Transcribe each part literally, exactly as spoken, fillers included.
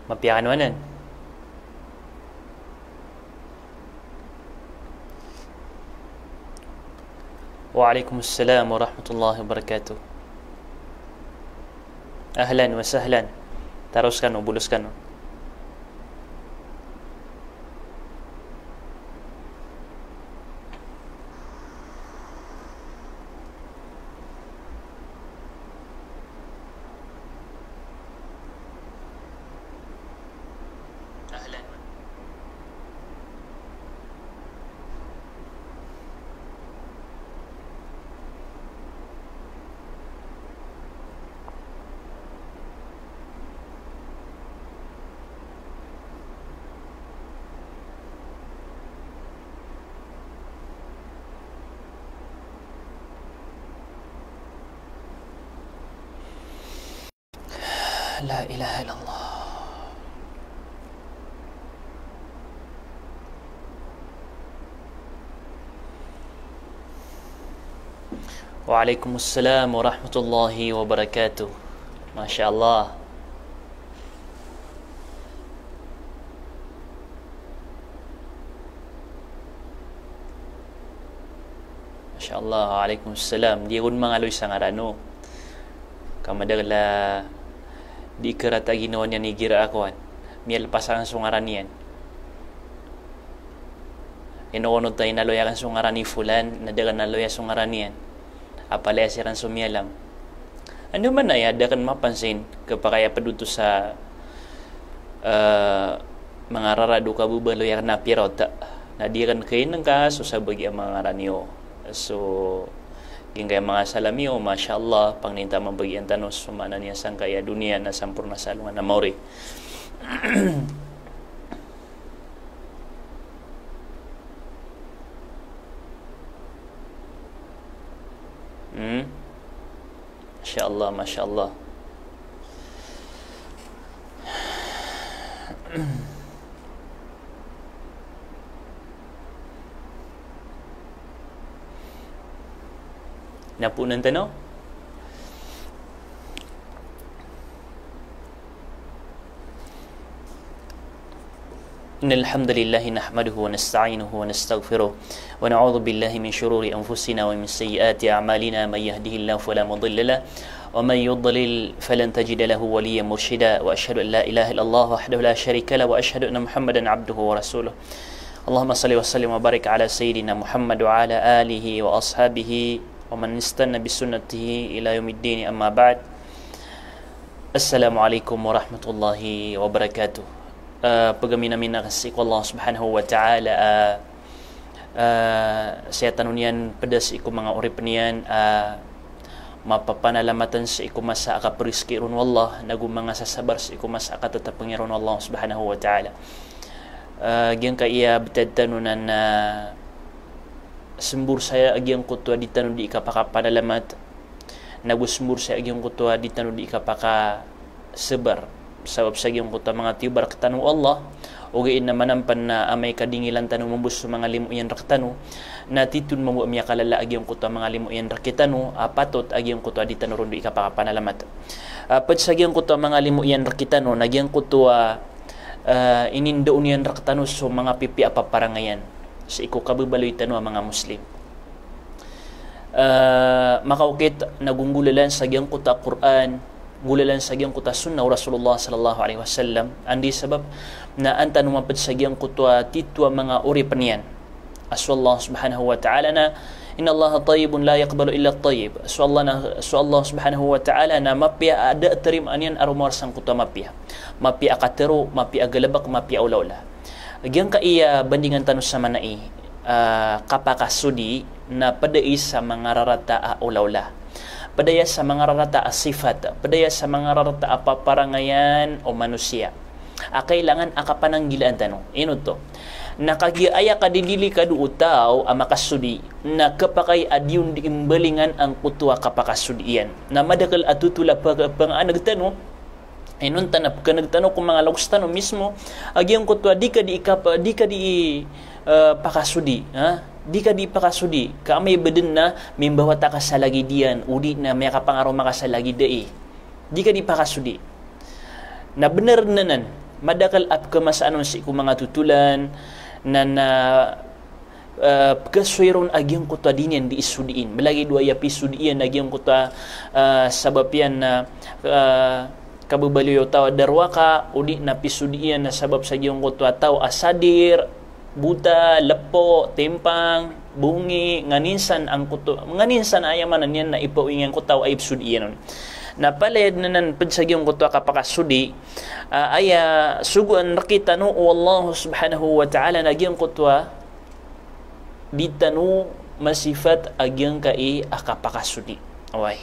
Mapiya kano anan. Wa alaikum assalam wa rahmatullahi wa barakatuh. Ahlan wa sahlan. Taros kano, bolos kano. La ilaha illallah. Wa alaikum assalam wa rahmatullahi wa barakatuh. Masha Allah. Masha Allah, wa alaikum assalam. Di ako mangaloy sa ngaran o. Ka madakl a di karata ginawa niyan igira a kowan. Miyalpas akn so ngaran iyan. Ino kono ta inaloy akn so ngaran i Fulan, na da akn naloya so ngaran iyan. Apalaya siran so miyalam. Andamanaya da akn mapansin, khapakay a pd oto sa, eh, manga rarad o kababaloy akn a piyarota. Na di akn kainngka so sabagi a manga ngaran iyo. So giyangkaya manga salam iyo, masha Allah, pangninta mambagian tano so maana niyan sangkaya doniya na samporna sa alongan a maori. Hmm? Masha Allah, masha Allah. Na poon tano. إن الحمد لله نحمده ونستعينه ونستغفره ونعوذ بالله من شرور أنفسنا ومن سيئات أعمالنا، من يهده الله فلا مضل له ومن يضلل فلن تجد له وليا مرشدا، وأشهد أن لا إله إلا الله وحده لا شريك له وأشهد أن محمدا عبده ورسوله. اللهم صل وسلم وبارك على سيدنا محمد وعلى آله وأصحابه ومن استن بسنته إلى يوم الدين، أما بعد. Assalamu alaikum warahmatullahi wabarakatuh. Eh, pagaminamin akn sii ko Allah subhanahu wa ta'ala, eh, eh, saya tano niyan pd sii ko manga oripn iyan, eh, mapapanalamatan sii ko masa a kapriski ron o Allah, nago manga sasabar sii ko masa a katatapngi ron o Allah subhanahu wa ta'ala. Eh, giyangkaya btad tano na, na smbor saya a giyangkoto a di tano di kapakapanalamat, nago smbor saya a giyangkoto a di tano di kapakasabar. Sabap sa giyangkoto a manga tiyoba rktano o Allah, ogaid na manampan na amay ka dingilan tano mambo so manga limo iyan rktano, na titu mambo a miyakalala a giyangkoto a manga limo iyan rktano, a patot a giyangkoto a di tano ron di kapakapanalamat. A pd sa giyangkoto a manga limo iyan rktano, na giyangkoto a, eh, inindaon iyan rktano so manga pipiya a paparangayan sii ko kababaloy tano a manga Muslim. Eh, makaokit na gonggolalan sa giyangkoto a Qur'an, gonggolalan sa giyangkoto a sunnah o Rasulullah sallallahu alaihi wasallam, anda i sabap na an tano mapd sa giyangkoto a tito a manga oripn iyan a so Allah subhanahu wa ta'ala na, "Innallaha tayyibun la yaqbalu illa tayyib." So Allah na, so Allah subhanahu wa ta'ala na mapiya a da a tarimaan iyan a rowar sangkoto a mapiya. Mapiya a katharo, mapiya a galbk, mapiya a olaola. Giyangkaya bandingan tano sa mana i, ah, kapakasodi na pd aya sa manga rarata a olaola. Pd aya sa manga rarata a sifat, pd aya sa manga rarata a paparangayan o manosiya a kailangan a kapananggilaan tano. Ino oto? Na kagiya aya kadidilikado o taw a makasodi, na khapakay a di on di imbalingan angkoto a kapakasodi iyan. Na madakl a totol a pag-, panganeg tano, inonta na pkaneg tano ko manga loks tano mismo, a giyangkoto a di ka di ikap-, di ka di, eh, pakasodi, ha? Di ka di pakasodi, ka amay ba dn na mimbawata ka sa lagid iyan, odi na miyakapangaroma ka sa lagid ai. Di ka di pakasodi. Na bnar anan, Madakl a pkhamasaan on sii ko manga totolan, na, na, ah, pkhasoy ron a giyangkoto a di niyan di isodiin. Malagid o aya pisodi iyan a giyangkoto a, ah, sabap iyan na, ah, kababaloy o taw a darowaka, odi na pisodi iyan na sabap sa giyangkoto a taw a sadir, bota, lepo, timpang, bongi, nganin san angkoto, nganin san aya maana niyan na ipaoying angkoto a ipsodi iyan on. Na palaya dn anan pd sa giyangkoto a kapakasodi, ah, aya sogoan rktano o Allah subhanahu wa ta'ala na giyangkoto a di tano masipat a giyangkai a kapakasodi. Oway.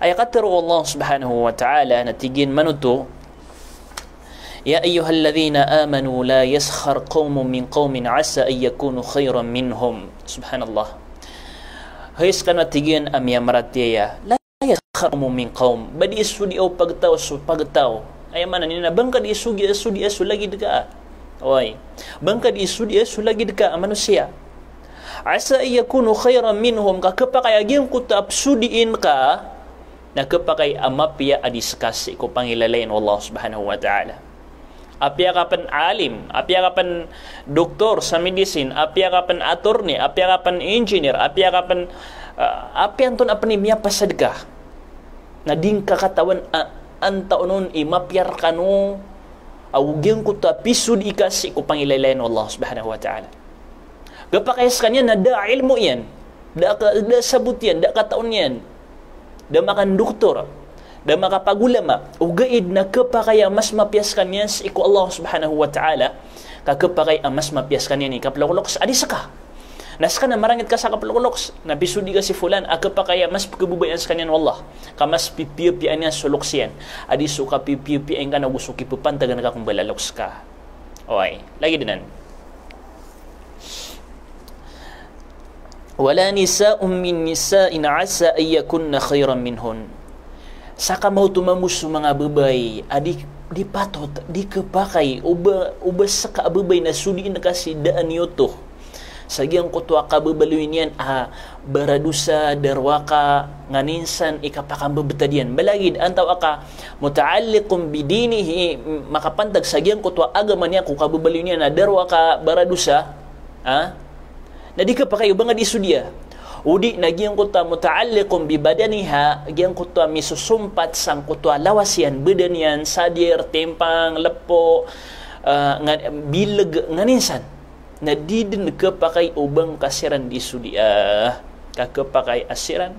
Aya katharo o Allah subhanahu wa ta'ala na tig iyan manoto, "Ya ayyuhalladhina amanu la yaskhar qawmun min qawmin asa an yakunu khayran minhum." Subhanallah. Hay skano a tig iyan a miyamaratiyaya. La yaskhar qawmun min qawm. Ba di isodi o pagtaw so pagtaw. Aya maana niyan na ba ngka di isodi, sodi so lagid ka. Oway. Ba ngka di isodi so lagid ka a manosiya. Asa an yakunu khayran minhum, ka khapakay a giyangkoto a psodiin ka, na khapakay a mapiya a di ska sii ko pangilaylay o Allah subhanahu wa ta'ala. Apiya ka pn alim, apiya ka pn doktor sa medicine, apiya ka pn attorney, apiya ka pn engineer, apiya ka pn, ah, apiya antonaa pn i miyapasad ka. Na di ngka katawan a, antaa onon i mapiya rkano a giyangkoto a pisodi ka sii ko pangilaylay o Allah subhanahu wa ta'ala. Khapakay a skaniyan na da a ilmo iyan, da a ka, da a sabot iyan, da a kataon iyan, da a makandoktor, da a makapagolama, ogaid na khapakay a mas mapiya skaniyan sii ko Allah subhanahu wa ta'ala, ka khapakay a mas mapiya skaniyan i kaplokloks a di ska. Na ska na marangit ka sa kaplokloks, na pisodi ka si fulan, a khapakay a mas pkhababayaan skaniyan o Allah, ka mas pipiyapiyaan iyan so loks iyan, a di so kapipiyapiyaan ka na go so kipapantagan ka ko mbala loks ka. Oway, lagid anan. Wala nisa'un min nisa'in asa an yakunna khayran minhun. Sa ka maoto mambo so manga babay a di, di patot, di khapakay o ba, o ba ska a babay na sodiin ka si daan iyo oto. Sa giyangkoto a kababaloy niyan a baradosa, darowaka, nganin san i kapakambebetad iyan. Malagid antawaa ka muta'alliqun bidinihi, makapantag sa giyangkoto a agama niyan ko kababaloy niyan a darowaka, baradosa, ha? Na di khapakay o ba ngka di sodiya. Odi na giyangkoto a muta'alliqun bibadaniha, giyangkoto a misosompat sangkoto a lawas iyan, badan iyan, sadir, timpang, lepo, ah, nga, bileg, nganin san. Na di dn khapakay o ba ngka siran di sodiya. Ka khapakay a siran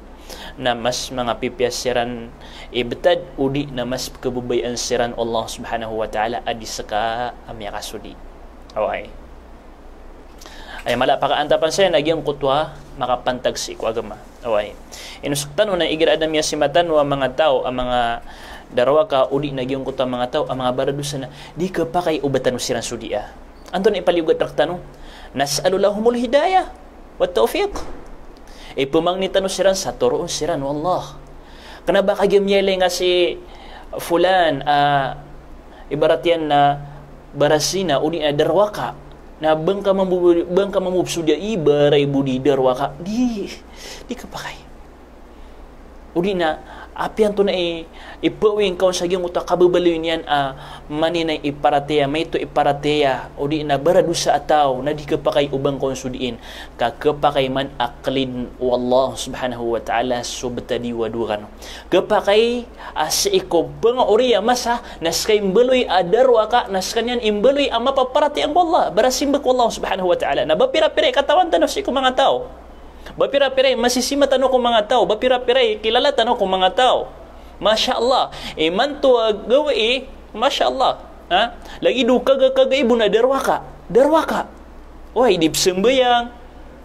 na mas manga pipiya siran i betad, odi na mas pkhababayaan siran o Allah subhanahu wa ta'ala a di ska a miyakasodi. Oway. Aya mala a pakaantapan saya na giyangkoto a makapantag sii ko agama. Oway. Inosktano na igira a da miyasimatan o manga taw a manga darowaka odi na giyangkoto a manga taw a manga baradosa na di khapakay o ba tano siran sodiya. Antonaa i paliyogat rktano? Nas'alu lahumul hidayah wat tawfiq. Ipemangni tano siran sa toroon siran o Allah. Kena ba kagiya miyailay nga si fulan, ah, ibarat iyan na barasina, odi na darowaka. Na ba ngka mambo, ba ngka mambo sodiya i baray bo di darowaka. Di, di khapakay. Odi na, apiya antonaa i, ipaoying ka on sa giyangkoto a kababaloy niyan a maninay i paratiyaya, maito i paratiyaya, odi na baradosa a taw, na di khapakay o ba ngka on sodiin. Ka khapakay man a klidn o Allah subhanahu wa ta'ala so betad iyo a dowa kano. Khapakay a sii ko pengaori a masa, na ska i mbaloy a darowaka, na skaniyan i mbaloy a mapaparatiyaya ko Allah, barasimba ko Allah subhanahu wa ta'ala. Na ba pira-pira i katawan tano sii ko manga taw. Ba pira-pira i masisima tano ko manga taw, ba pira-pira i kilala tano ko manga taw. Masha Allah. Imanto a gawii, masha Allah. Ha? Lagid o kaga-kagai bo na darowaka. Darowaka. Oway, di psambayang,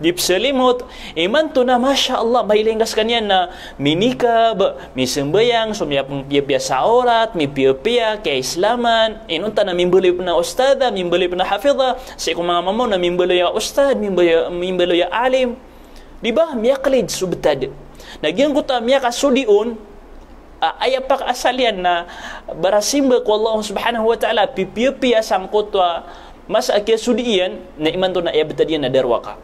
di psalimot. Imanto na, masha Allah, mailay nga skaniyan na minikab, misambayang, so miyapiyapiya sa awrat, mipiyapiya, kiyaislaman. Inonta na mimbaloy pn a ustadha, mimbaloy pn a hafidha, sii ko manga mama on na mimbaloy a ustadh, mimbaloy, mimbaloy a alim. Di ba, miyaklid so betad. Na giyangkoto a miyakasodi on, a, aya pakaasal iyan na barasimba ko Allah subhanahu wa ta'ala, pipiyapiya sangkoto a masa a kiyasodi iyan, na imanto na aya betad iyan na darowaka.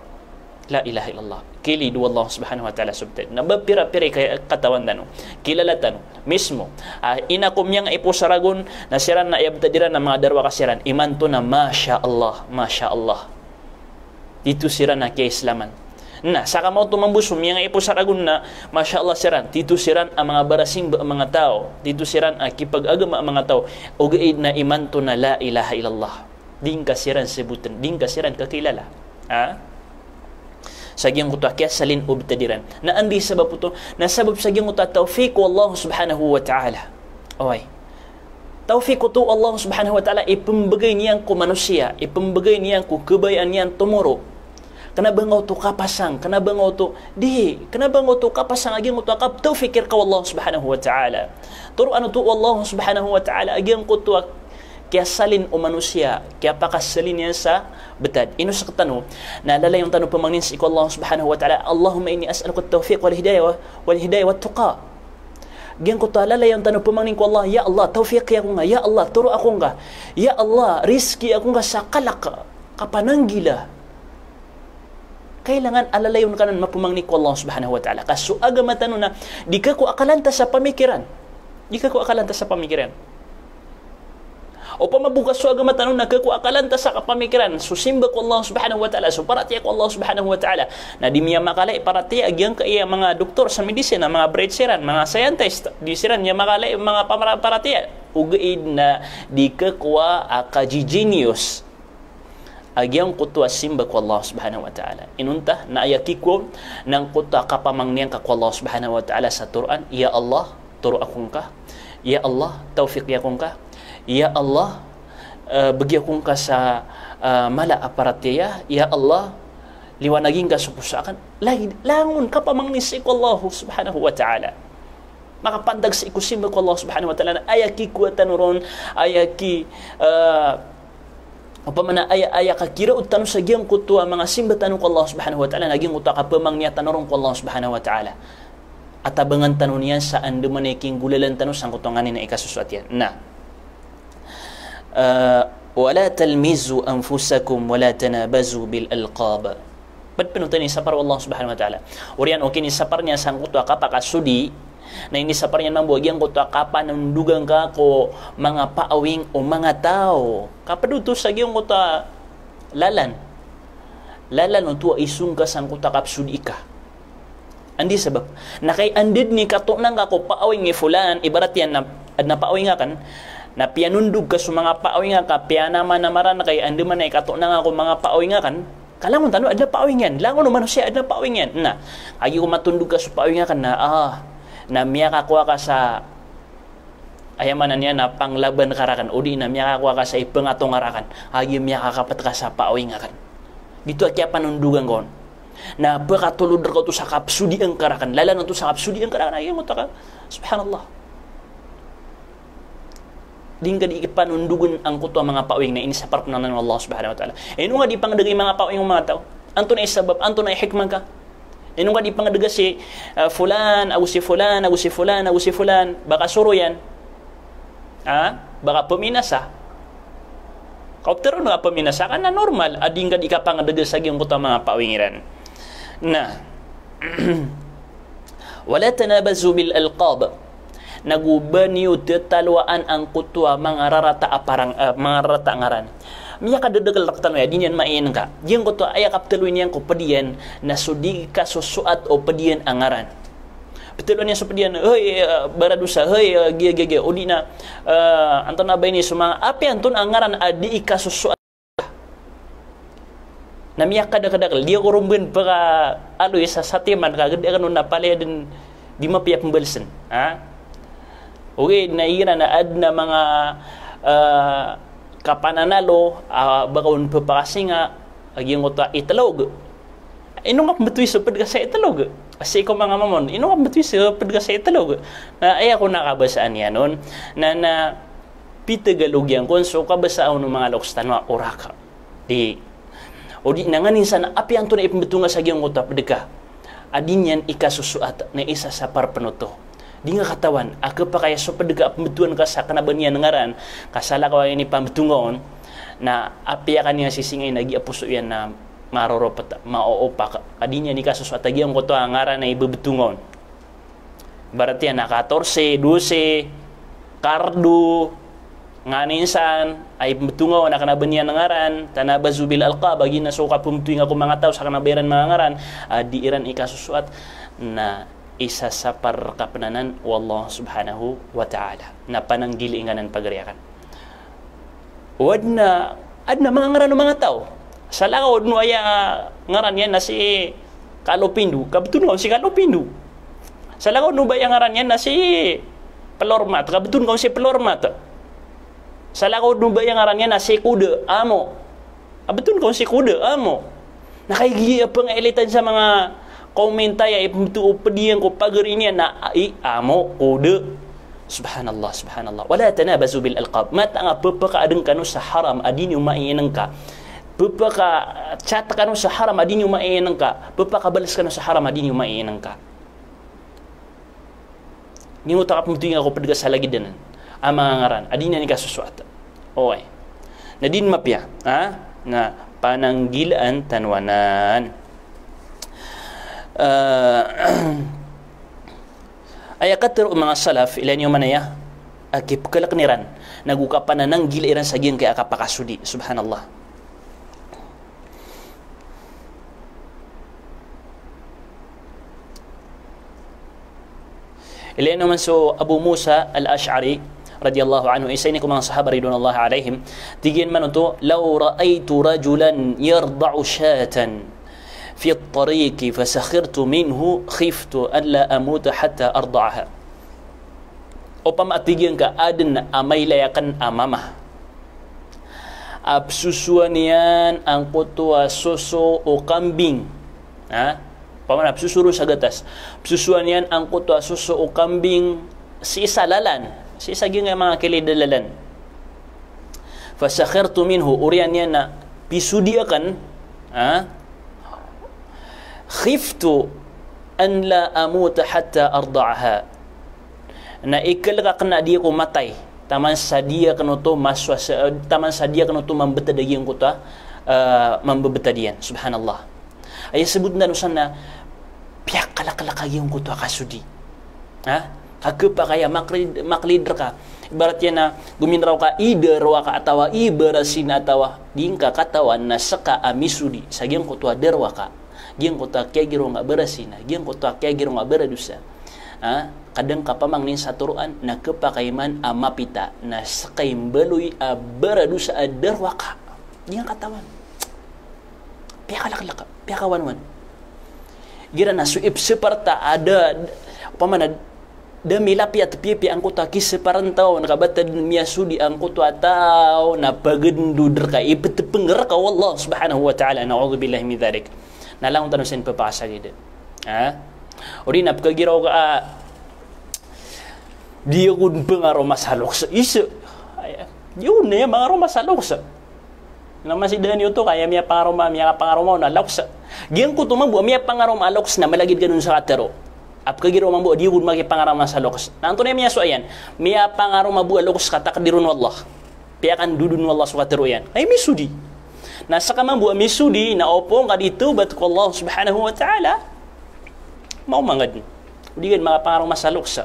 La ilaha illallah. Kilid o Allah subhanahu wa ta'ala so btad. Na ba pira-pira i kaya katawan tano, kilala tano mismo. Ah, ina ko miyangaipo sa ragon, na siran na aya btad iran na manga darowaka siran. Imanto na masha Allah, masha Allah. Tito siran a kiyaislaman. Na sakamaoto mambo so miyangaipo sa ragon na masha Allah siran, tito siran a manga barasimba a manga taw, tito siran a kipagagama a manga taw. Ogaid na imanto na la ilaha illallah, di ngka siran sbotn, di ngka siran kakilala. Ha? Sa giyangkoto a kiyasalin o btad iran. Na anda i sabap oto? Na sabap sa giyangkoto a tawfiq o Allah subhanahu wa ta'ala. Oway. Tawfiq oto o Allah subhanahu wa ta'ala, ipmbgay niyan ko manosiya, ipmbgay niyan ko kabayaan iyan tomoro. Kna ba nga oto kapasang, kna ba nga oto, di, kna ba nga oto kapasang a giyangkoto a kaptawfiq rka o Allah subhanahu wa ta'ala. Toroan oto o Allah subhanahu wa ta'ala a giyangkoto a kiyasalin o manosiya, kiyapakasalin iyan sa btad. Ino sktano, na lalayon tano pmangnin sii ko Allah subhanahu wa ta'ala, Allahumma inni as'aluka at-tawfiq wal hidayah wa, wal hidayah wat tuqa. Giyangkoto a lalayon tano pmangnin ko Allah, ya Allah, tawfiqi ako nga, ya Allah, toro ako nga, ya Allah, rizki ako nga sa kalk, kapananggila. Kailangan a lalayon ka nan mapmangni ko Allah subhanahu wa ta'ala. Ka so agama tano na di ka ko akalantas a pamikiran. Di ka ko akalantas a pamikiran. Opama bo ka so agama tano na ka ko akalantas a kapamikiran so simba ko Allah subhanahu wa ta'ala, so paratiyaya ko Allah subhanahu wa ta'ala. Na di miyamakalai paratiyaya a giyangkaya manga doktor sa medicine, a manga bright siran, manga scientist, di siran miyamakalai manga pamara-, paratiyaya. Ogaid na di ka ko a kaji-genius a giyangkoto a simba ko Allah subhanahu wa ta'ala. Inonta na aya kiko na angkoto a kapamangni angka ko Allah subhanahu wa ta'ala sa toroan, ya Allah, toro ako ngka. Ya Allah, tawfiqi ako ngka. Ya Allah, eh, bgi ako ngka sa, eh, mala a paratiyaya. Ya Allah, liwanagi ngka so poso aken. Lagid, langon kapamangni sii ko Allah subhanahu wa ta'ala. Makapantag sii ko simba ko Allah subhanahu wa ta'ala. Na aya kiko a tano ron, aya ki, eh, opama na aya, aya kakiraot tano sa giyangkoto a manga simba tano ko Allah subhanahu wa ta'ala, na giyangkoto a kapamangni tano ron ko Allah subhanahu wa ta'ala. A tabangan tano niyan sa andamanaya i kinggolalan tano sangkoto a nganin a ikasosoat iyan. Na, eh, wala talmizu anfusakum wala tanabazu bil alqab. Pd pn oto inisapar o Allah subhanahu wa ta'ala. Oriyan o kinisapar niyan sangkoto a kapakasodi, na inisapar niyan mambo a giyangkoto a kapanondogan ka ko manga paawing o manga taw. Ka pd oto sa giyangkoto a lalan. Lalan oto a isong ka sangkoto a kapsodi ka. Anda i sabap? Na kay anda dn i katonaa ngka ko paawing i fulan, ibarat iyan na adn a paawing aken, na piyanondog ka so manga paawing aken, piyanamanamaan ka, andamanaya i katonaa ngka ko manga paawing aken, ka langon tano adn a paawing iyan, langon o manosiya adn a paawing iyan. Na, agi ko matondog ka so paawing aken na, ah, na miyakakowa ka sa, aya maana niyan na panglaban ka raken, odi na miyakakowa ka sa ipangatonga raken, agi miyakakapt ka sa paawing aken. Gioto a kiyapanondogan ka on. Na pkatolod rka oto sa kapsodian ka raken, lalan oto sa kapsodian ka raken, agi oto ka, subhanallah. Di ngka di ipanondogan angkoto a manga paawing na inisapar pn anan o Allah subhanahu wa ta'ala. Ino nga di pangdga i manga paawing o manga taw? Antonaa i sabap, antonaa i hikmah ka? Ino nga di pangdga si, ah, fulan, ago si fulan, ago si fulan, ago si fulan, ba ka soroyan? Ha? Ba ka pminasa? Ka opama tharoon ka pminasa ka na normal a di ngka di kapangdga sa giyangkoto a manga paawing iran. Na, wala tanabazu bil alqab. Nago ba niyo tataloaan angkoto a manga rarata a parang, eh, manga rarata a ngaran. Miyakadadakl rktano aya, di niyan main ka. Giyangkoto a aya kaptaloy niyan ko pd iyan na so di kasosoat o pd iyan a ngaran. Ptaloan iyan so pd iyan, hay, eh, baradosa, hay, eh, giya, giya, giya. Odi na, eh, antonaa ba ini so manga, apiya antonaa a ngaran a di kasosoat. Na miyakadakdakl, di ako ron bgan pkaaloy sa satiman ka gd aken on na palaya dn di mapiya pmbalsn. Ha? Ogaid na igira na adn a manga, ah, kapananalo, ah, ba ka on ppakasinga, a giyangkoto a itlog. Ino nga pmbtowi so pd ka sa itlog? Sii ko manga mamon, ino nga pmbtowi so pd ka sa itlog? Na aya ko na kabasaan iyan on. Na, na, pithagalogian kon so kabasaan o manga loks tano a orak. Di, odi na nganin san apiya antonaa i pmbtowi nga sa giyangkoto a pd ka a di niyan ikasosoat na isasapar pn oto. Di nga katawan a khapakay a so pd ka a pmbtowan ka sa kna ba niyan ngaran, ka salakaw a inipambtowi nga on, na apiya ka niyan sisingain a giya poso iyan na maroropet, maoopak. Ka di niyan ikasosoat a giyangkoto a ngaran a ibebetong on. Ibarat iyan na katorse, dose, kardo, nganin san, a ibebetong on, a kena ba niyan ngaran, tanabazu bil alqab, a giya na so kapembetoinga ko manga taw, sa kena ba iran manga ngaran, a di iran ikasosoat, na isasapar reka pen anan o Allah subhanahu wa ta'ala. Na pananggilai ngka anan pagari aken. O aden a, aden a manga ngaran o manga taw. Salakaw den o aya ngaran iyan na si Kalopindo, ka betoon ka on si Kalopindo. Salakaw den o ba aya ngaran iyan na si Pelormat, ka betoon ka on si Pelormat. Salakaw den o ba aya ngaran iyan na si Koda, amo. Ka betoon ka on si Koda, amo. Na kagiya pengelitan sa manga komentar a ipembeto o ped iyan ko pagari niyan na i, amo, Koda. Subhanallah, subhanallah. Wala tanabazu bil alqab. Mataan a pepakaadeng kano sa haram a di niyo mainengka. Pepakachat kano sa haram a di niyo mainengka. Pepakabales kano sa haram a di niyo mainengka. Giyangkoto a kapembetoinga ko ped ka sa lagid anan a manga ngaran a di niyan ikasosoat. Oway. Na di den mapiya, ha? Na pananggilaan tano anan. Eh, aya katharo o manga salaf, ilaya niyo man aya, a kipekeleken iran, nago kapanananggila iran sa giyangkaya a kapakasodi. Subhanallah. Ilaya niyo man so Abu Musa Al-Ash'ari radhiyallahu anhu, isa ini ko manga sahaba ridwanullahi alaihim, tig iyan man oto, "Law ra'aytu rajulan yarda'u shatan fi at-tariqi fasakhirtu minhu khiftu an la amuta hatta arda'aha." Opama, tig iyan, ka aden a mailay aken a mama a pesosoan iyan angkoto a soso o kambing. Ha? Opama na pesoso ron sa gatas. Pesosoan iyan angkoto a soso o kambing sii sa lalan. Sii sa giyangkaya manga kilid a lalan. Fasakhirtu minhu, oriyan iyan na pisodi aken, ha? Khiftu an la amuta hatta arda'aha. Na ikelek aken a di ako matay taman sa di aken oto masowasa, taman sa di aken oto mambetad a giyangkoto a, eh, mambebetad iyan. Subhanallah. Aya sebot tano san na piyakalekelek a giyangkoto a kasodi. Ha? Ka kepakay a maklid, maklid reka. Ibarat iyan na gominraw ka i darowaka atawa i barasina atawa di ngka katawan na seka a misodi sa giyangkoto a darowaka, giyangkoto a kiyagiraw nga barasina, giyangkoto a kiyagiraw nga baradosa. Ha? Ka da ngka pamangnin sa toroan na kepakay man a mapita na seka i mbaloy a baradosa a darowaka. Di ngka katawan. Piyakalekelek, piyakawanwan. Igira na so ipsepar ta a da, opama na da milapiya a tepiyapiya angkoto a kisepar ta on, ka ba ta den miyasodi angkoto a taw na pagedendod reka, ipetepeng reka o Allah subhanahu wa ta'ala. Na'udhubillahi min dhalik. Na langon tano sen pepakasagid. Ha? O di na pekagiraw ka, ah, di ako den pengaroma sa lokes. Isa. Aya. Di ako den aya mangaroma sa lokes. Na masidahan iyo oto ka aya miyapangaroma, miyapangaroma on a lokes. Giyangkoto mambo a miyapangaroma a lokes na malagid ka den sa katero. A pekagiraw mambo a di ako den makipangaroma sa lokes. Na antonaa i miyasowa iyan? Miyapangaroma bo a lokes ka takdir on o Allah. Piyakandod on o Allah so katero iyan. Ay misodi. Na seka mambo a misodi, na opama ka di tawbat ko Allah subhanahu wa ta'ala, maoma nga den. O di ka den makapangaroma sa lokes.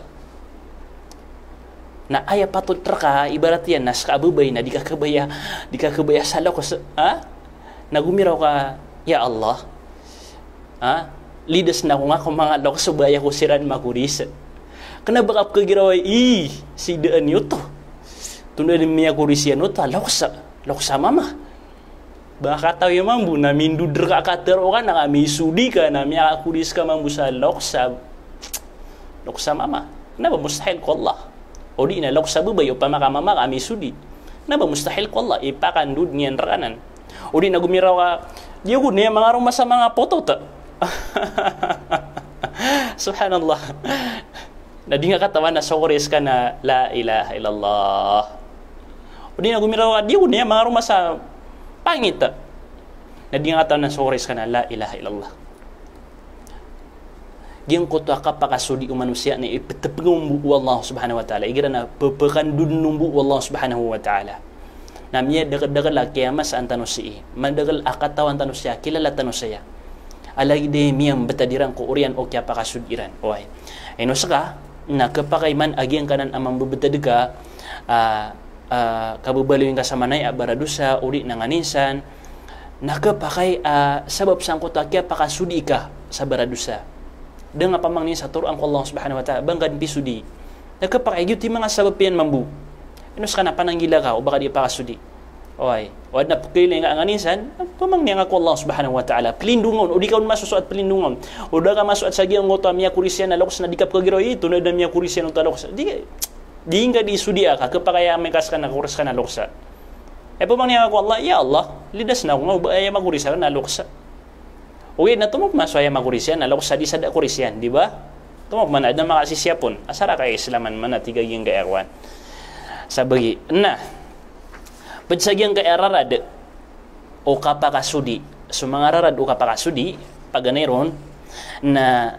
Na aya patot reka, ibarat iyan na seka a babay na di ka kabaya, di ka kabaya sa lokes, ha? Na gomiraw ka, "Ya Allah, ha? Lidasen ako nga ko manga lokes o ba aya ko siran makoris." Kena ba ka pekagiraw i, sidaan iyo oto. Tonaa den miyakoris iyan oto a lokes, lokes a mama. Ba katawi mambo na mindod reka a katero ka na ka misodi ka na miyakakoris ka mambo sa lokes a, lokes a mama. Kena ba mustahil ko Allah? O di na lokes a babay, opama ka mama ka misodi. Kena ba mustahil ko Allah? Ipakandod niyan reka anan. O di na gomiraw ka, di ako den aya mangaroma sa manga potot. Subhanallah. Na di nga katawan a so koris ka na la ilaha illallah. O di na gomiraw ka, di ako den aya mangaroma sa pangit. Na di nga katawan a so koris ka na la ilaha illallah. Giyangkoto a kapakasodi o manosiya na ipetepeng on bo o Allah subhanahu wa ta'ala. Igira na pepekandod on bo o Allah subhanahu wa ta'ala. Na miyadakel-dakel a kiyamasaan tano sii, madakel a katawan tano sii, kilala tano saya. Lagid i miyambetad iran ko oriyan o kiyapakasodi iran. Oway. Ino seka, na kepakay man a giyangkanan a mambebetad ka, ah, ah, kabebaloy ngka sa manaya a baradosa, odi na nganin san, na kepakay, ah, sabap sangkoto a kiyapakasodi ka sa baradosa. Da nga pamangnin sa toroan ko Allah Subhanahu wa Ta'ala, ba ngka den pisodi. Na kepakay giyoto i manga sabap iyan mambo. Ino seka na pananggila ka, o ba ka di pakasodi. Oway. O aden a pekeilay nga nganin san, pamangnin nga ko Allah Subhanahu wa Ta'ala. Pelindonga on, o di ka on masosoat pelindonga on. O da ka masoat sa giyangkoto a miyakorisiyan a loks na di ka pekegiraw, ito na da miyakorisiyan oto a loks. Di, di ngka di sodi aka, kepakay a miyakaseka na koris ka na loks. E pamangnin nga ko Allah, ya Allah, lidas na ako nga, o ba aya makorisiyan a loks. Ogaid na tomok man so aya makorisiyan a loks a di sa da korisiyan, di ba? Tomok man a da makasisiyapon. Asar a kaya Islaman man a tig a giyangkaya kowan. Sabagi. Na, ped sa giyangkaya rarad o kapakasodi. So manga rarad o kapakasodi, paganay ron, na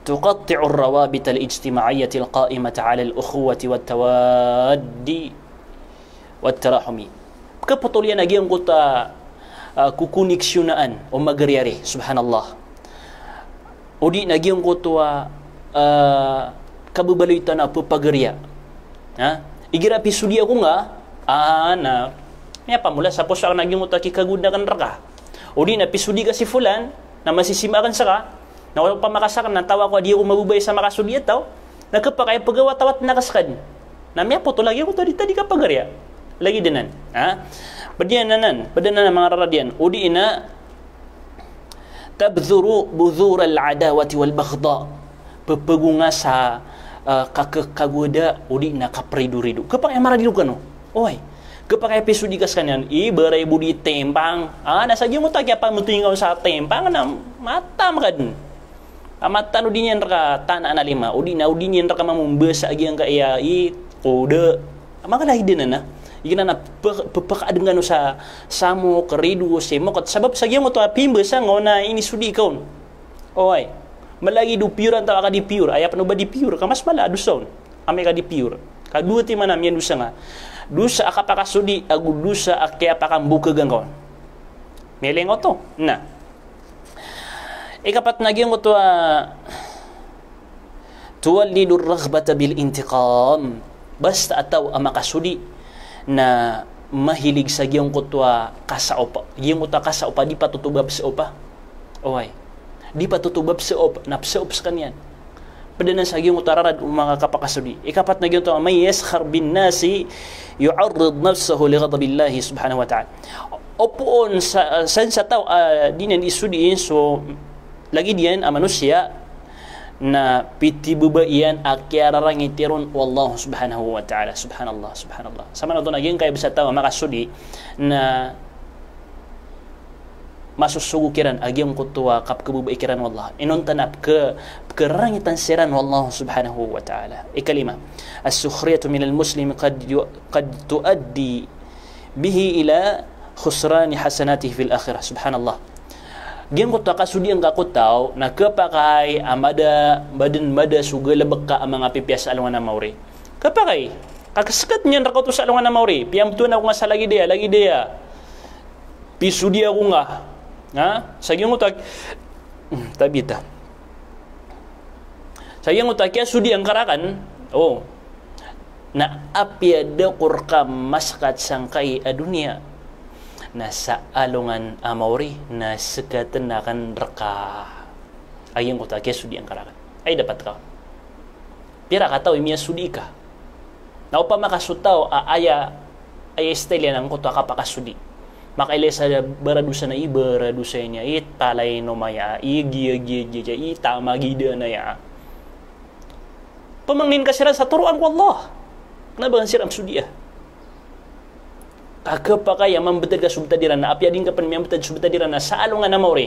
tuqatti'ur rawabit al-ijtima'iyyatil qa'imata 'alal ukhuwati wat tawaddi wat tarahumi. Kepotol iyan a giyangkoto a, ah, kokoniksiyonaan o magariyari, subhanallah. Odi na giyangkoto a, ah, kabebaloy tano a pepagariya. Ha? Igira pisodi ako nga, ah, na, miyapamola sa poso aken a giyangkoto a kikagodan aken reka. Odi na pisodi ka si fulan, na masisima aken seka, na opama ka saken na taw ako a di ako mababaya sa makasodi a taw, na kepakay a pegawatawat na ka seka den. Na miyapotol a giyangkoto a di ta di kapagariya. Lagid anan. Ha? Ped iyan anan, ped anan a manga rarad iyan. Odi na tabdhuru budhural adawati wal baghdha. Pepegonga sa, ah, kakekagowada, odi na kaperidorido. Kepakay a maradido kano. Oway. Kepakay a pisodi ka sekaniyan, ibarat bo di tempang. Ah, na sa giyangkoto a kiyapamotoy ngka on sa tempang, na matam ka den. Amatan o di niyan reka tanaan a lima, o di na o di niyan reka mamembasa a giyangkaya i koda. Maka lagid anan a. Igira na pe-, pepekaad ngka no sa samok, rido, semok, sabap sa giyangkoto a pimbasa ngka on na inisodi ka on. Oway. Malagid o piyor antaa ka di piyor, aya pen o ba di piyor, ka mas mala a dosa on. Amay ka di piyor. Kadowa timan a miyandosa nga. Dosa a kapakasodi, ago dosa a kiyapakambokega ngka on. Miyailay ngka oto. Na. Ikapat na giyangkoto a tuwallidur raghbata bil intiqam. Basta a taw a makasodi na mahilig sa giyangkoto a kasaopa. Giyangkoto a kasaopa di patotobab sa opa. Oway. Di patotobab sa opa, na psaop sekaniyan. Ped anan sa giyangkoto a rarad o manga kapakasodi. Ikapat na giyangkoto a, "Man yaskhar bin nasi yu'arrid nafsahu li ghadabillahi subhanahu wa ta'ala." Opama sa, san sa taw a di niyan isodi so lagid iyan a manosiya na pitibaba iyan a kiyararangiti ron o Allah subhanahu wa ta'ala. Subhanallah, subhanallah. Samanoto na giyangkaya bes a taw a makasodi na masosogo kiran a giyangkoto a kapkhababai kiran o Allah. Inonta na pkha-, pkhararangitan siran o Allah subhanahu wa ta'ala. Ikalima, as-sukhriyatu minal muslim qad yu-, qad tuaddi bihi ila khusrani hasanatihi fil akhirah. Subhanallah. Giyangkoto a kasodian ka ko taw, na khapakay a mada, mada den mada so galebek ka a manga pipiya sa alongan a maori. Khapakay, ka kesekat niyan reka oto sa alongan a maori. Piyamtowan ako nga sa lagid aya, lagid aya. Pisodi ako nga. Ha? Sa giyangkoto a, hmm, tabita. Sa giyangkoto a kiyasodian ka raken, o. Na apiya da ko reka masekat sangkai a doniya, na sa alongan a maori, na sekaten aken reka. A giyangkoto a kiyasodian ka raken. Ay, dapat ka. Pira ka taw i miyasodi ka. Na opama ka so taw a aya, aya style iyan angkoto a kapakasodi. Makailay sa baradosa na i baradosa niyan, i talay no maya, i giya, giya, giya, giya, i tamagida na ya. Pamangnin ka siran sa toroan ko Allah. Kena ba siran sodi a. Ka khapakay a mambetad ka so betad iran, na apiya di ngka pen miyambetad so betad iran na sa alongan a maori.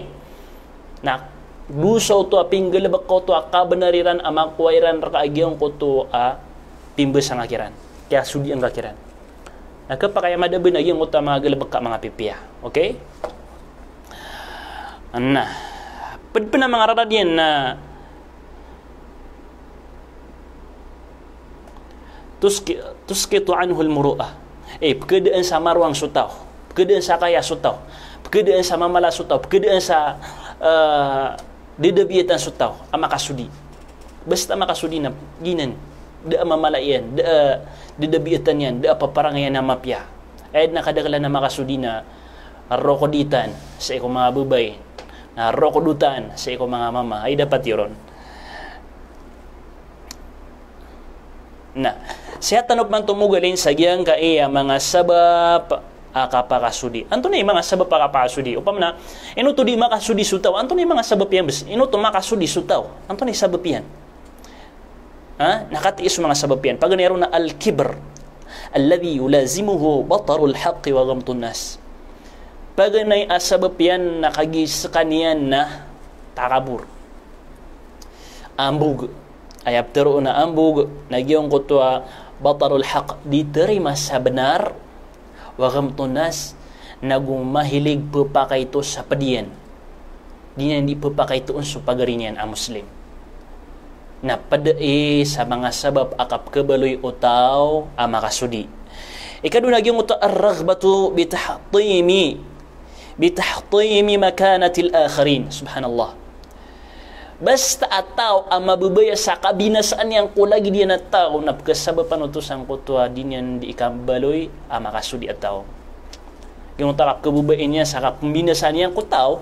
Na dosa oto a pinggalebek ka oto a kabenar iran a makowa iran reka a giyangkoto a pimbasang ka kiran. Kiyasodian ka kiran. Na khapakay a mada ben a giyangkoto a manga galebek ka a manga pipiya. Okay? Na. Ped pen a manga rarad iyan na tuski-, tusqitu anhul muru'ah. Eh, pkhadaan sa marowang so taw, pkhadaan sa kaya so taw, pkhadaan sa mamala so taw, pkhadaan sa, eh, dadabiatan so taw a makasodi. Basta makasodi na giyanan, da a mamala iyan, da a dadabiatan iyan, da a paparangayan a mapiya. Aya dn a kadaklan a makasodi na rokoditan sii ko manga babay, na rokodotan sii ko manga mama. Ay, dapat iyo ron. Na, sii tano pman tomogalin sa giyangkaya manga sabap a kapakasodi. Antonaa i manga sabap a kapakasodi? Opama na, ino oto di makasodi so taw, antonaa i manga sabap iyan bes? Ino oto makasodi so taw, antonaa i sabap iyan? Ha? Na katii so manga sabap iyan, paganay ron na al-kibr, alladhi yulazimuhu batarul haqqi wa ghamtun nas. Paganay a sabap iyan na kagiya skaniyan na takabor. Ambog. Aya ptharoon a ambog na giyangkoto a batarul haqq, di tharima sa bnar, wa ghamtun nas, nago mahilig pphakaito sa pd iyan. Di niyan di pphakaitoon so pagari niyan a Muslim. Na pd i sa manga sabap a kapkhabaloy o taw a makasodi. Ikadowa na giyangkoto a ar-raghbatu bi tahtimi, bi tahtimi makanatil akharin. Subhanallah. Basta a taw a mababaya sa kabinasaan iyan ko lagid iyan a taw, na pkhasabapan oto sangkoto a di niyan di ikambaloy a makasodi a taw. Giyangkoto a kapkhababaya niyan sa kapmbinasaan iyan ko taw,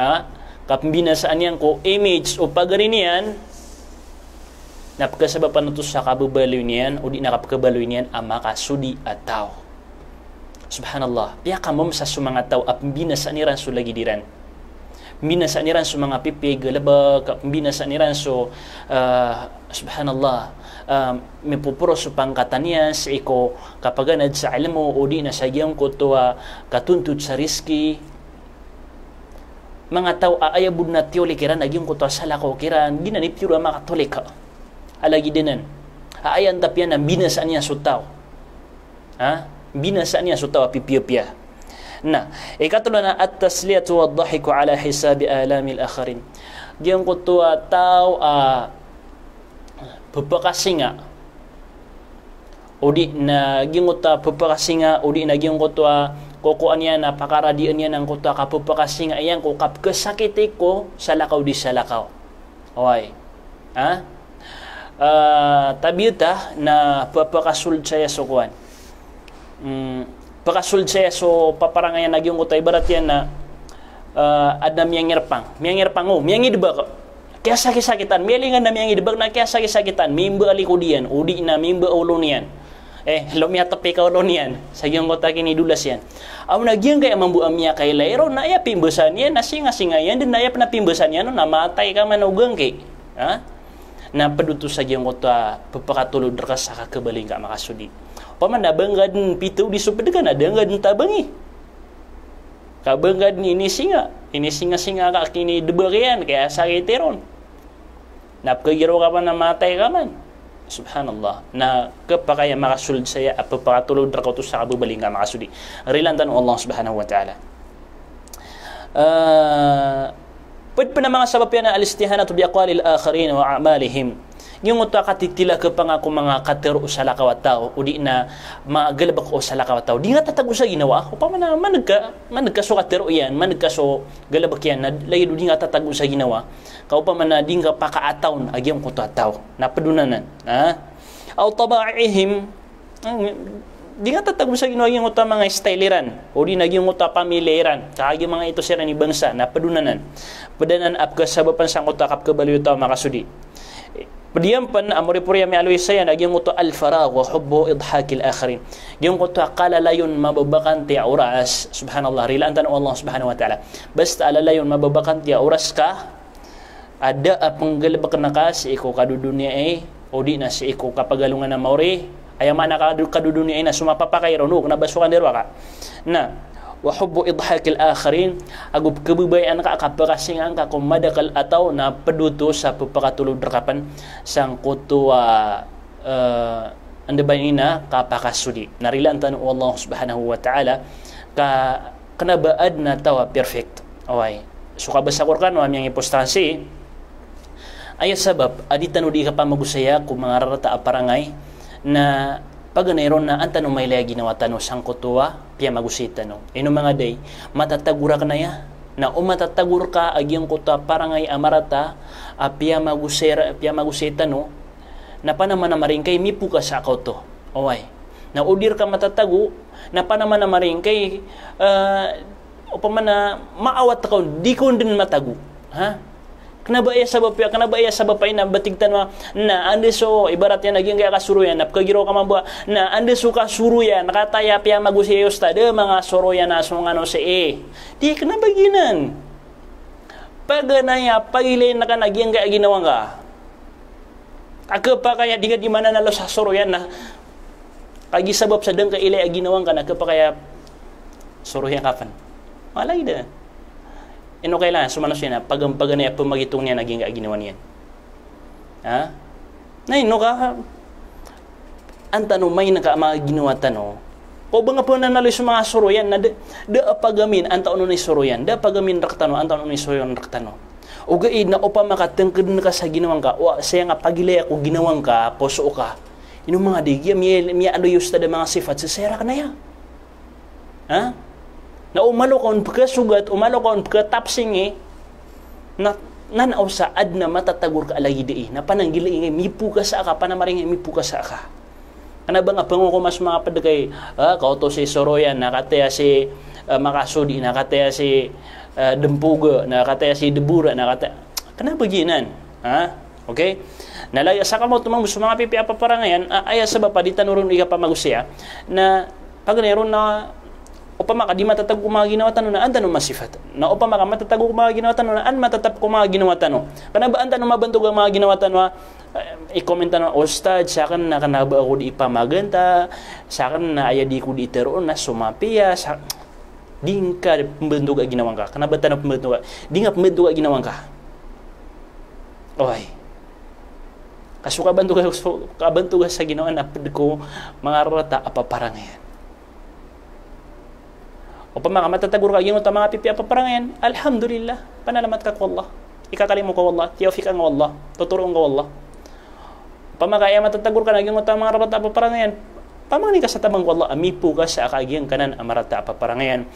ha? Kapmbinasaan iyan ko image o pagari niyan, na pkhasabapan oto sa kababaloy niyan, o di na kapkhabaloy niyan a makasodi a taw. Subhanallah. Piyakamomsa so manga taw a pmbinasaan iran so lagid iran. Pmbinasaan iran so manga pipiya i galbk, pmbinasaan iran so, ah, subhanallah, ah, mipoporo so pangkatan iyan sii ko kapaganad sa ilmo, o di na sa giyangkoto a katontot sa rizki. Manga taw a aya bo dn a tiyolik iran na giyangkoto a salakaw kiran, giyanan i piyoro a makatolik a lagid anan. A aya antap iyan na mbinasaan iyan so taw. Ha? Mbinasaan iyan so taw a pipiyapiya. Na, ikatlo na at-tasliyatu wad-dhahiku ala hisabi alamil akharin. Giyangkoto a taw a pphakasinga, o di na giyangkoto a pphakasinga, o di na giyangkoto a kokoan iyan a pakaradian iyan angkoto a kapphakasinga iyan ko kapkhasakiti ko salakaw di salakaw. Oway. Ha? Ah, tabiya ta na pphakasold saya so kowan. Mm, pphakasold saya so paparangayan a giyangkoto a ibarat iyan na, ah, adn a miyangirpang. Miyangirpang, o, miyangidbak. Kiyasakisakitan, miyalingan na miyangidbak na kiyasakisakitan, mimba a likod iyan, o di na mimba a olo niyan. Eh, lomiyatp i kaolo niyan sa giyangkoto a kinidolas iyan. Aw na giyangkaya mambo a miyakailay ron, na aya pimbasaan iyan na singasinga iyan dn, na aya pn a pimbasaan iyan on na matay ka man o gangki. Ha? Na pd oto sa giyangkoto a pphakatolod rka sa kakhabaloy ngka a makasodi. Opama na ba ngka dn pitaw di so pd ka na da ngka dn tabangi. Ka ba ngka dn inisinga, inisingasinga ka a kinidbak iyan, kiyasakiti ron. Na pkhagiraw ka man na matay ka man. Subhanallah. Na khapakay a makasold saya a pphakatolod rka oto sa kababaloy ngka a makasodi. Rilaan tano o Allah subhanahu wa ta'ala. Ah, pd pn a manga sabap iyan a al-istihanatu bi aqwalil akharin wa a'malihim. Giyangkoto a katitila khapanga ko manga katharo o salakaw a taw, o di na magalbk o salakaw a taw. Di ngka tatago sa ginawa. Opama na man'g ka, man'g ka so katharo iyan, man'g ka so galbk iyan, na lagid o di ngka tatago sa ginawa. Ka opama na di ngka pakaatawn a giyangkoto a taw. Na pd on anan. Ha? Aw tabaihim, di ngka tatago sa ginawa giyangkoto a manga style iran, o di na giyangkoto a pamilya iran, ka giya manga ito siran i bangsa, na pd on anan. Pd anan a pkhasabapan sangkoto a kapkhabaloy o taw a makasodi. Pd iyan pn a moripori a miyaaloy saya na giyangkoto a al-faragh wa hubbu idhakil akharin. Giyangkoto a kalalayon mababakanti a oras, subhanallah, rilaan tano o Allah subhanahu wa ta'ala. Basta a lalayon mababakanti a oras ka, a da a pnggalbkn ka sii ko kadodoniyai, o di na sii ko kapagalongan a maori. Aya maana ka do-, kadodoniyai na so mapapakay ron, o kna ba so kandarowaka. Na, wa hubbu idhakil akharin, ago pkhababayaan ka a kapakasinga ngka ko madakl a taw, na pd oto sa pphakatolod rka pn sangkoto a, eh, anda ba ini na kapakasodi. Na rilaan tano o Allah subhanahu wa ta'ala, ka kna ba adn a taw a perfect. Oway. So kabasa ko rkano a miyangipostahan sii, aya sabap a di tano di kapamagosaya ko manga rarata a parangay, na Paganay ron na an tano mailay a ginawa tano sangkoto a piyamagosay tano. Ino manga day, matatago rakn aya. Na o matatago rka a giyangkoto a parangay a marata a piyamagosay ra-, piyamagosay tano, na panamanamaring kay mipokas a kaoto. Oway. Na o di rka matatago, na panamanamaring kay, ah, opama na maawat ka on, di ka on dn matago. Ha? Kna ba aya sabap iyan, kna ba aya sabap iyan na batig tano a, na anda so, ibarat iyan a giyangkaya kasoroyan, na pkhagiraw ka mambo a, na anda so kasoroyan, na kataya piyamagosay i ustad, eh, manga soroyan a so ngano sii. Di kna ba giyanan. Paganay a pagilayn ka na giyangkaya ginawa ngka. Ka khapakay a di ka di mananalo sa soroyan na kagiya sabap sa da ngka ilay a ginawa ngka na khapakay a soroyan ka pn. Malagid a. Ino kailangan so manosiya na pagam-, paganay a pamagitong niyan a giyangkaya ginawa niyan. Ha? Na ino ka, an tano main ka a manga ginawa tano. O ba nga pn nanalo i so manga soroyan na da, da a pagamin antaa onon i soroyan, da a pagamin rktano antaa onon i soroyan rktano. Ogaid na opama ka tngkdn ka sa ginawa ngka, o saya nga pagilaya ko ginawa ngka, poso ka. Ino manga di giya miya, miyaaloy i ustad a manga sifat sa saya rakn aya. Ha? Na o malo ka on pkhasogat, o malo ka on pkhatapsingi, na, na, na o sa adn a matatago rka a lagid i, na pananggilai ngka, mipokas a ka, panamaring ngka, mipokas a ka. Kna ba nga pngokoman so manga pd kay, ah, kaoto si soroyan, na kataya si, ah, makasodi, na kataya si, ah, dmpoga, na kataya si dbora, na kataya, kna ba giyanan. Ha? Okay? Na lagid a sakamaoto mambo so manga pipiya a paparangayan, a, aya sabap a di tano ron ikapamagosaya, na paganay ron na opama ka di matatago ko manga ginawa tano na an tano masifat. Na opama ka matatago ko manga ginawa tano na an matatap ko manga ginawa tano. Kna ba an tano mabantog a manga ginawa tano a, eh, i-comment tano, "Ustad, sakn na kna ba ako di ipamaganta, sakn na aya di ko di iteroon na so mapiya, sa-," di ngka pmbantog a ginawa ngka. Kna ba tano pmbantog a, di nga pmbantog a ginawa ngka. Oway. Ka so kabantoga, so kabantoga sa ginawa na pd ko manga rarata a paparangayan. Opama ka matatago rka a giyangkoto a manga pipiya a paparangayan, alhamdulillah, panalamat ka ko Allah. Ikakalimo ka o Allah, tiyawfiqan ka o Allah, totoroon ka o Allah. Opama ka aya matatago rka na giyangkoto a manga rarata a paparangayan, pamangnin ka sa taman ko Allah a mipokas a ka a giyangkanan a marata a paparangayan.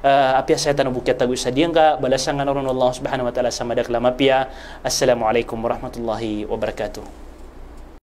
Ah, apiya saya tano bo kiyatago sa diyangka, balasan ka na ron o Allah subhanahu wa ta'ala sa madakl a mapiya. Assalamu alaikum warahmatullahi wabarakatuh.